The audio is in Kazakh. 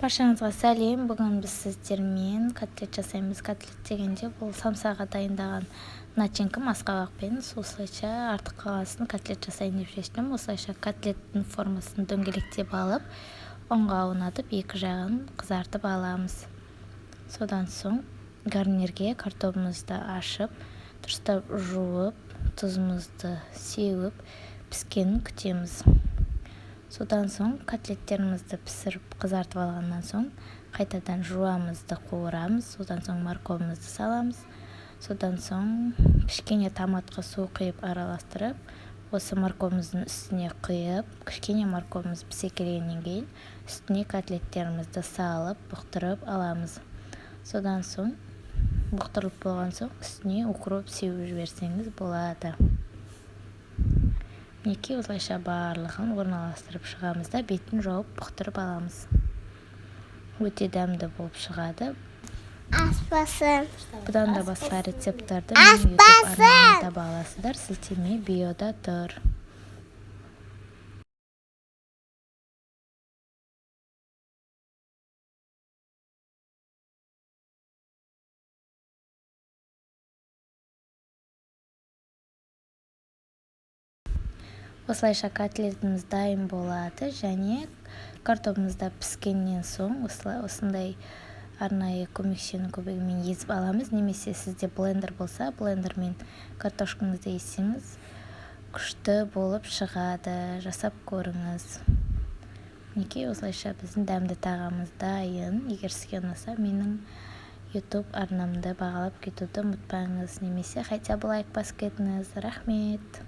Баршаңызға сәлем! Бүгін біз сіздермен котлет жасаймыз. Котлет дегенде, бұл самсаға дайындаған начинка, асқабақпен. Осылайша артық қалғасын котлет жасайын деп шештім. Осылайша котлеттің формасын дөңгелектеп алып, ұнға аунатып, екі жағын қызартып аламыз. Содан соң гарнирге картобымызды ашып, дұрыстап жуып, тұзымызды сеуіп, піскенін күтеміз. Содан соң котлеттерімізді пісіріп, қызартып алғаннан соң, қайтадан жуамыз да қуырамыз. Содан соң морковымызды саламыз. Содан соң кішкене томатқа су құйып, араластырып, осы морковымыздың үстіне құйып, кішкене морковымыз пісе келгеннен кейін үстіне котлеттерімізді салып, бұқтырып аламыз. Содан соң бұқтырылып болған соң, үстіне укроп сеуіп жіберсеңіз болады. Мінекей, осылайша барлығын орналастырып шығамыз да, бетін жауып, бұқтырып аламыз. Өте дәмді болып шығады. Аспасын. Бұдан да басқа рецепттарды менің YouTube арнамнан таба аласыздар, сілтеме биода тұр. Осылайша котлетіміз дайын болады. Және картобымыз да піскеннен соң, осылай осындай арнайы көмекшенің көмегімен езіп аламыз немесе сізде блендер болса, блендермен картошкаңызды езсеңіз, күшті болып шығады. Жасап көріңіз. Мінекей, осылайша біздің дәмді тағамымыз дайын. Егер сізге ұнаса, менің YouTube арнамды бағалап кетуді ұмытпаңыз немесе хотя бы лайк басып кетіңіз. Рахмет!